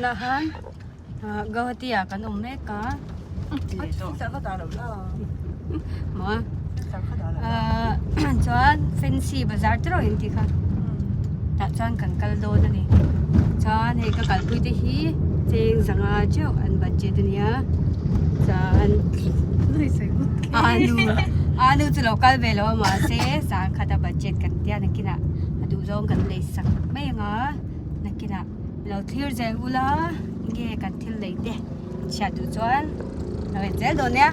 Tunah khan Guwahati ah kan awm mek a maw chuan fancy bazar te rawh in tih kha tah chuan kan kal dawn a ni chuan hei ka kalpui te hi cheng zanga teuh an budget a nia chuan anu chu lo kal ve lo a mahse sangkhat a budget kan tia nakinah a duhzawng kan lei sak mai anga nakinah lo thlir zel ula enge kan thil lei te chhiat duh chuan lo en zel dawn nia.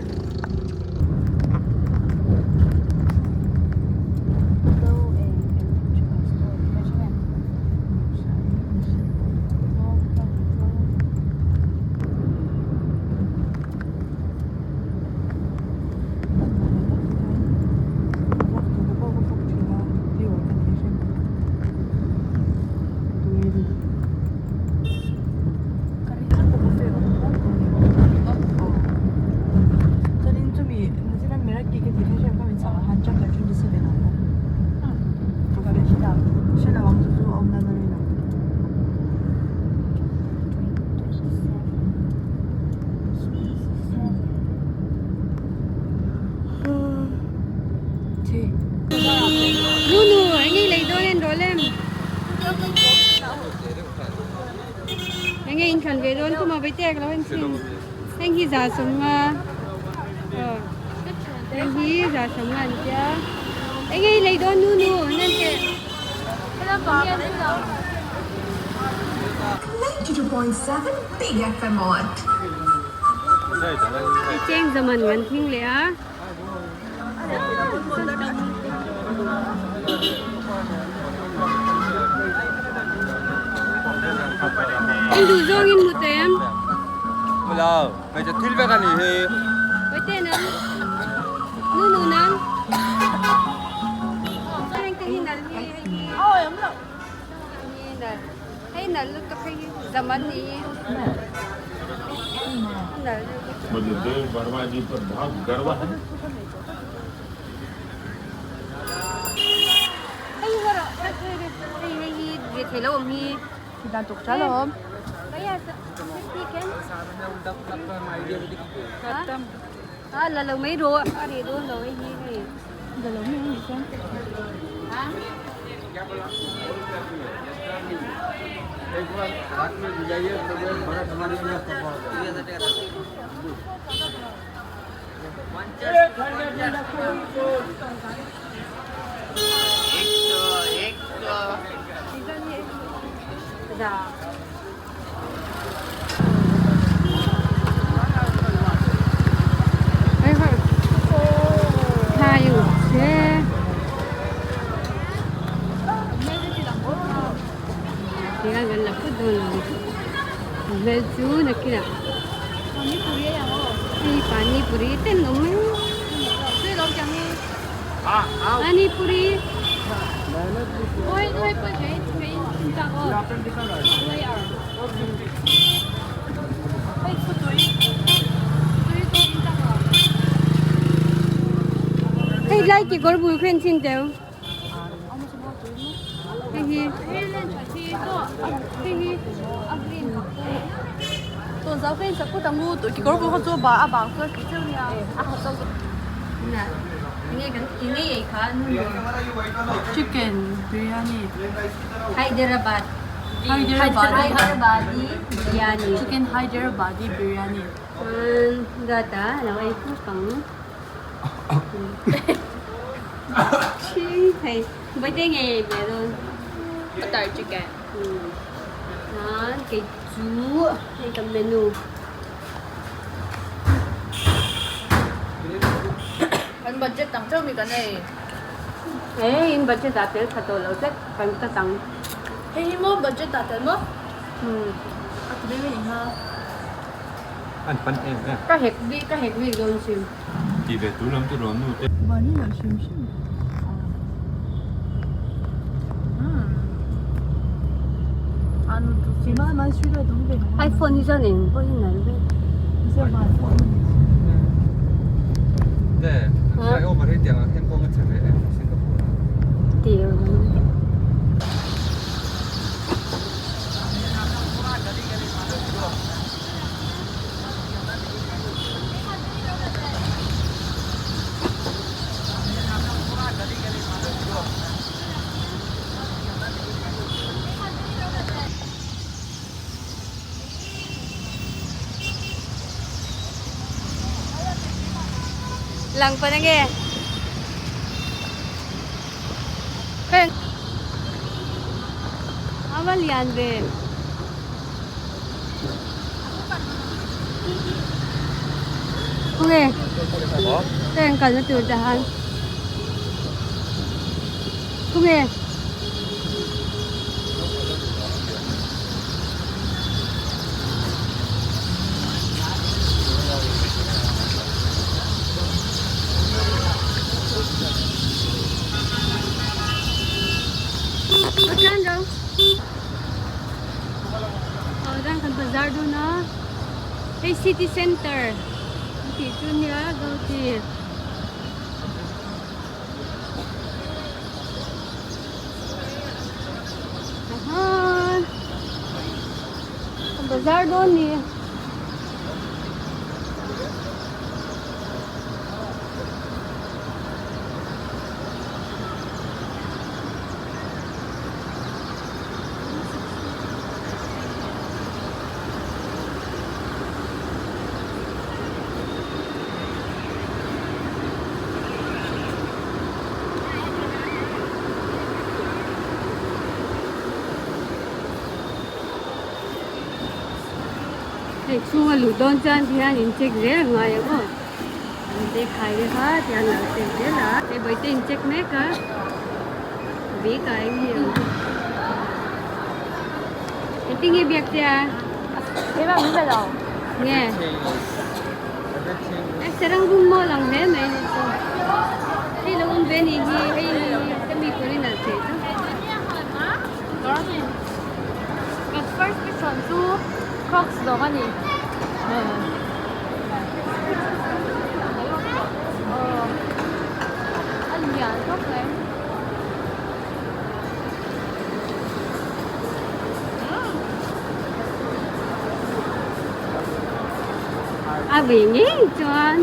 Nu nu eng nge i lei dawn en rawh lem eng nge in thlan ve dawn kuma vaite ka lo en thin heng hi za sawmnga aw heng hi za sawmnga an tia eng nge i lei dawn nu nu nan teh. Cheng zaman ngan thing leh a. In duh zawng in hmu tem. Hello, hmeichhe thil vek a nih hi. Vaite nang. Nu nu nang. Hei nal lutuk hei hi zaman ni hi nal मुझे देव वर्मा जी पर बहुत गर्व है। Hei hi rawh hei hei hi ve thei lo awm hi Dan tuk tha lo awm. A la lo mai rawh a reh dawn lo hei hi hei. La lo mai anih chuan. Hmel chu nakinah hei pani puri te an awm mai pani puri. Hei lai kekawr bul kha en chhin teu hei hi hei hi Chicken biryani. Hyderabad. Hyderabadi. Hyderabadi biryani. Chicken Hyderabadi biryani. Chuan data lo ei khawp ang. Hei vaite nge ei ve dawn. Butter chicken. Chuan kei chu hei ka menu. Kan budget ang chauh mi kan ei. He in budget ah tel tha tawh lo tlat kan cut ang. Hei hi maw budget ah tel maw? Umm. A ti mai mai ha. An pan em em. Ka hek bik ka hek bik dawn sim. Ti ve tur lam chu rawn nu te. Mahni lo hrim hrim. iPhone hi chuan eng pawh hi nalh vek. Tih Lang pa na nge. Heng. A va lian ve. Khawnge? Heng kalna tur te han. Khawnge? Bazar dawn a hei city center an tih chu nia Gauti. Bazar dawn ni. Hei chhunga luh dawn chuan tihian in check zel a ngai ang aw an te khai te kha tihian lo check zel a hei bawihte in check mek a bik ah eng nge awm engtin nge biak che a nge a sarang mall ang hle mai ni chu hei lo awm ve ni hi hei hemi turin a chei chu At first i sawn chu Crocs zawng a ni. A lian khawp mai. A ve ngei chuan.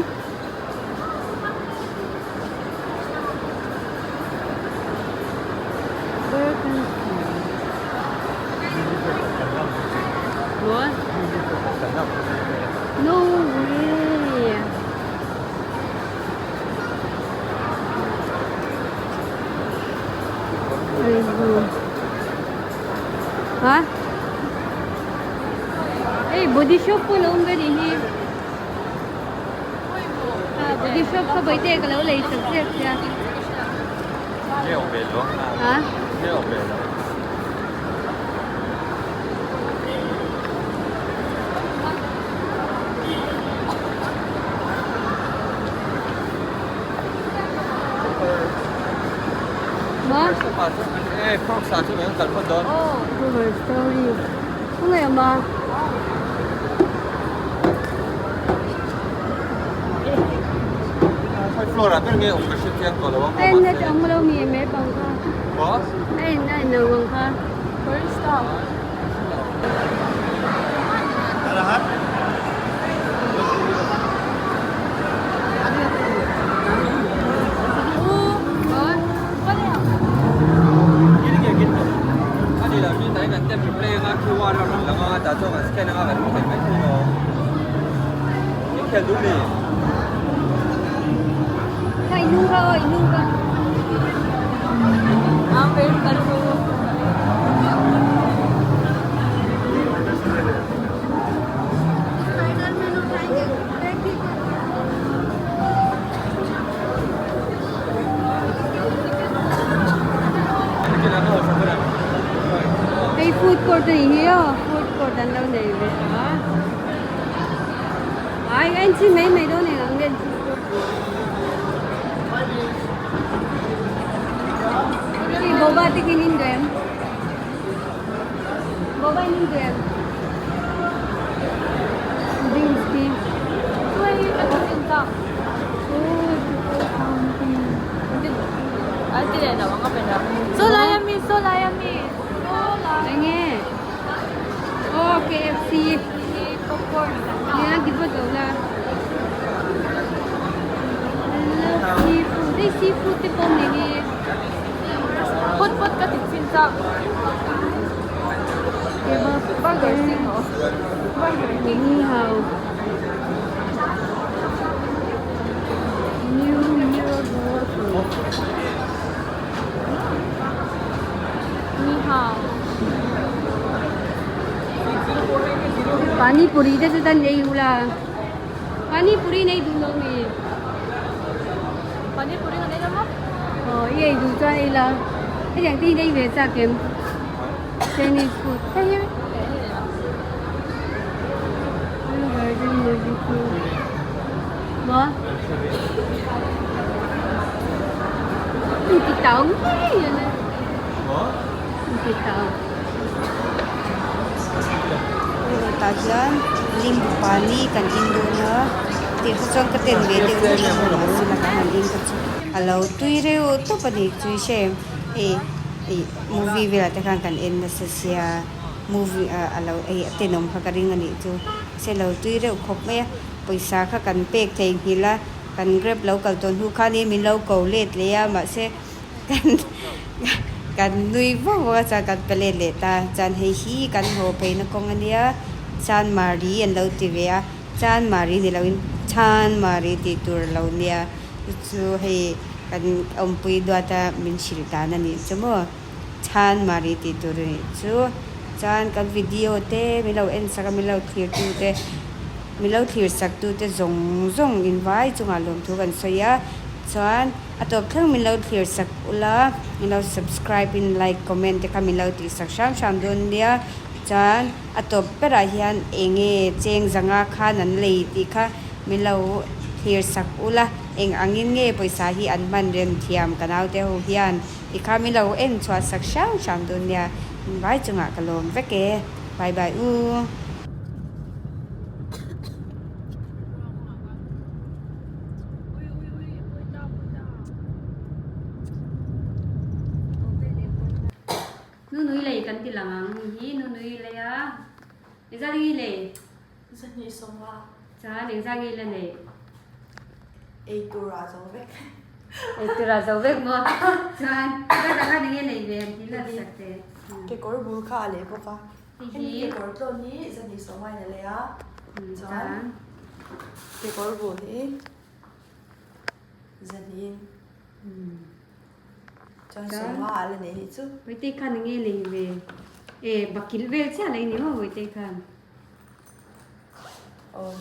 What? No way. Hả? Hey, body shop pawh lo awm ve nih hi. Body shop kha bawihte ka lo lei sak chiah chiah. Ha? Maw? Cover story. Khawngaih awm a. A en na chu ang lo mi em e bang kha. A en a en lo ang kha. Kha i hnung kha aw i hnung kha. Hei food court a nih hi aw food court an lo nei ve a ai a enchhin mai mai dawn eng ang nge hei boba te khi an in duh em boba in in duh em drinks khi. Enge aw KFC nia ti phawt lo la I love seafood hei seafood te pawh awm hi ni hao. Ni hao. Pani puri te chu tan ei ula. Pani puri nei duh lo mi. Pani puri kan ei lo maw? Aw i ei duh chuan ei la. Hetiang te hi nei ve chak em? Chinese food. Hei hi. Maw? Ti tau ngei a le. Ti tau. Tah hian limbu pani kan in dawn a tih kha chuan ka ten ve deuh hlek a mahse la ka han in ka chu a lo tui reuh tawp a ni chui hre hei ih movie velah te khan kan en nasa sia movie ah a lo hei a tenawm kha ka ring a nih chu mahse a lo tui reuh khawp mai a pawisa kha kan pek theihnghilh a kan grab lo kal tawn hnu khanin min lo ko let leh a mahse. Kan nui vak vak a chuan kan pe let leh ta chuan hei hi kan haw pheina kawng a nia chuan mari an lo ti ve a chuan mari ni loin chhan mari tih tur a lo nia chu chu hei kan awmpui duat a min hrilh dan a nih chu maw chhan mari tih tur a nih chu chuan kan video te min lo en sak a min lo thlir tu te min lo thlir sak tu te zawng zawng invai chungah lawmthu kan sawi a chuan. A tawp thleng min lo thlir sak ula, min lo subscribe in like comment te kha min lo tih sak hram hram dawn nia. Chuan a tawp berah hian eng nge cheng zanga khan an lei tih kha min lo thlir sak ula, eng angin nge pawisa hi an hman rem thiam ka naute ho hian tih kha min lo en chhuah sak hram hram dawn nia. Vai chungah ka lawm vek e. Bye bye u. Nunui lei kan ti lang ang ni hi nunui lei a engzat nge i lei? Zahnih sawmnga. Chuan engzat nge i la nei? Ei tur ah zo vek. Ei tur ah zo vek maw? Chuan ka dang a ni nge nei ve an ti la sak te. Kekawr bul kha a lei bawk a. Hei hi kekawr tlawn hi zahnih sawmnga in a lei a. Chuan kekawr bul hi zahnih chuan sawmnga a la nei hi chu. Vawihtei khan enge lei ve? E bakilh vel chiah lei ni maw vawihtei khan? Aw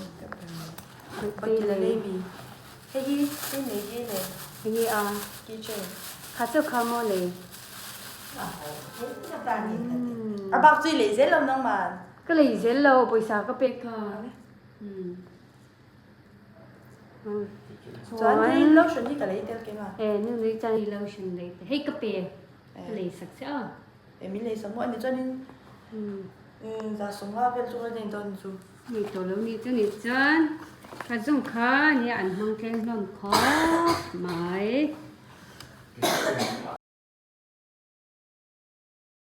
bakilh a lei mi. Hei hi hei Maggie nen. Enge a? Keychain. Kha chu kha maw lei? A bak chu i lei zel lo nangman. Ka lei zel lo pawisa ka pek kha. Chuan hei lotion hi ka lei tel keng a. E nu nui chuan hei lotion lei te hei ka pe ka lei sak che a. E min lei sak maw ani chuanin za sawmnga vel chu ka nei dawn chu. Nei tawh lo ni chu ni chuan ka zawng kha nia an hmang tleng hlawm khawp mai.